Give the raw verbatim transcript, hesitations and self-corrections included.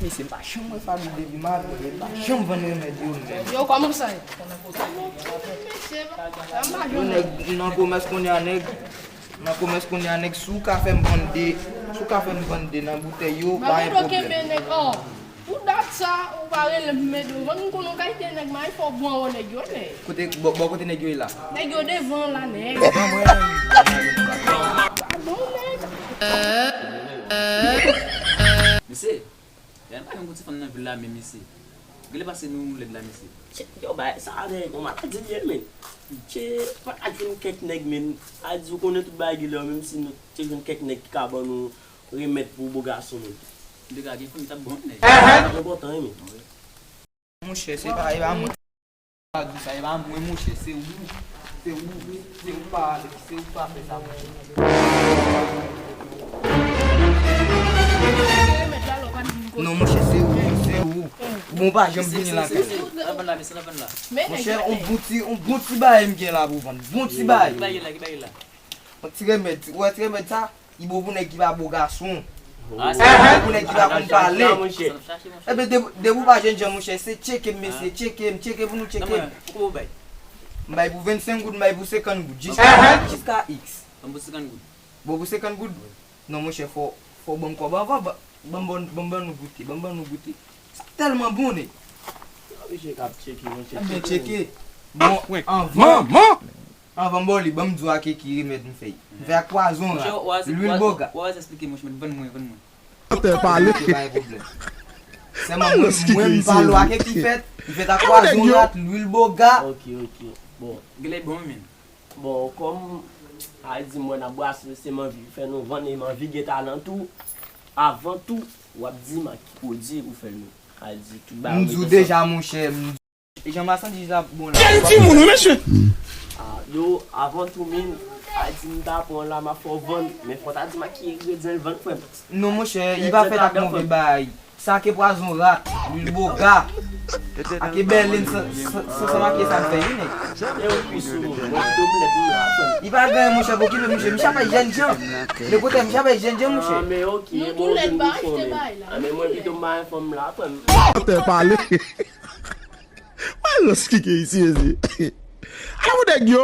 Mesye, m pa janm wè Faby depi maten, li pa janm vann remèd yo menm. Yo, kòman sa ye? Yo, nèg nan komès kounye a, nèg nan komès kounye a, nèg, si w ka fè m vann de, si w ka fè m vann de nan boutèy yo, pa gen pwoblèm. Kenbe nèg, oh. Pou dat sa, ou pa rele m, men devan m konnen w kalite nèg, m al fè w bon wè nèg yo, men. Kote, bò, bò kote nèg yo ye la? Nèg yo devan la, nèg. Devan mwen. Padon, nèg. Mesye, gen pa yon ti fanm nan vil la, men mesye. Genlè pase nou lèd la, mesye. Che, yo, bay, sa a nèg, yon maladi l ye, men. Che, pa ka jwenn kèk nèg, men. A di, ou konnen tout bagay genlè, menm si nou te jwenn kèk nèg ki ka ban nou remèd pou bo gason, men. Li te ka gen fanm, li t ap bon, nèg. Sa enpòtan, wi, men. Monchè, se pa, e pa mwen. Pa di sa, e pa mwen, monchè, se ou. Se ou, se ou pa, se ou pa fè sa, monchè. Non, monchè, se ou, se ou. Bon, pa janm vini lakay. Monchè, on bon ti, on bon ti bagay m gen la pou vann. Bon ti bagay. Ki bagay la, ki bagay la? On ti remèd, ou wè ti remèd sa? Li bon pou nèg ki pa bo gason. Li bon pou nèg ki pa konn pale. Ebyen, depi w pa jennjan, monchè, se tcheke m, mesye, tcheke m, tcheke pou nou tcheke m. M bay pou vennsenk goud, m bay pou senkant goud, jiska, jiska X. Bon, pou senkant goud? Non, monchè, fò, fò w ban m kòb anvan, ban, ban, ban, ban nou goute, ban, ban nou goute. Sa tèlman bon, nèg. Misye k ap tcheke, monchè. Ebyen, tcheke. Bon, anvan. Anvan m ba w li, ban m di w ak ki remèd m fè. M fè ak pwazon rat, lwil boga. Wè, wè, esplike, monchè, vann mwen, vann mwen. Atè pale. Ok, pa gen pwoblèm. Sèlman mwen, mwen, m pale w ak ki fèt, m fèt ak pwazon rat, lwil boga. Ok, ok. Bon. Genlè bon, men. Bon, kòm a di m wè n ap brase, se m anvi fè nou vann e m anvi gen talan tou. Avan tou, w ap di m ak ki pwodui ou fè nou. A di tout bagay. M di w deja, monchè, m Jan machandiz la bon la. Bèl timoun, wi, mesye. Ah, yo, avan tou, men, a di m ta pran la, m ap fè w vann. Men fò w ta di m ak ki engredyan l vann, frè m. Non, monchè, li pa fèt ak move bagay. Sa ke pwazon rat, lwil boga. Ak bèlen, sa, sa, sa, sa make sa m fè, wi, nèg. E ou ki sou moun, mwen pito m lèd m la, frè m. Li pa gen, monchè, pou ki lè, monchè, misye ap bay jènjan. Le kote, misye ap bay jènjan, monchè. Ah, men ok, bon, tou lèd ba achte bagay la. Ah, men mwen pito m bay fanm la, frè m. Atè pale. Wè lòs ki gen isi, mesye. Ala pou nèg yo.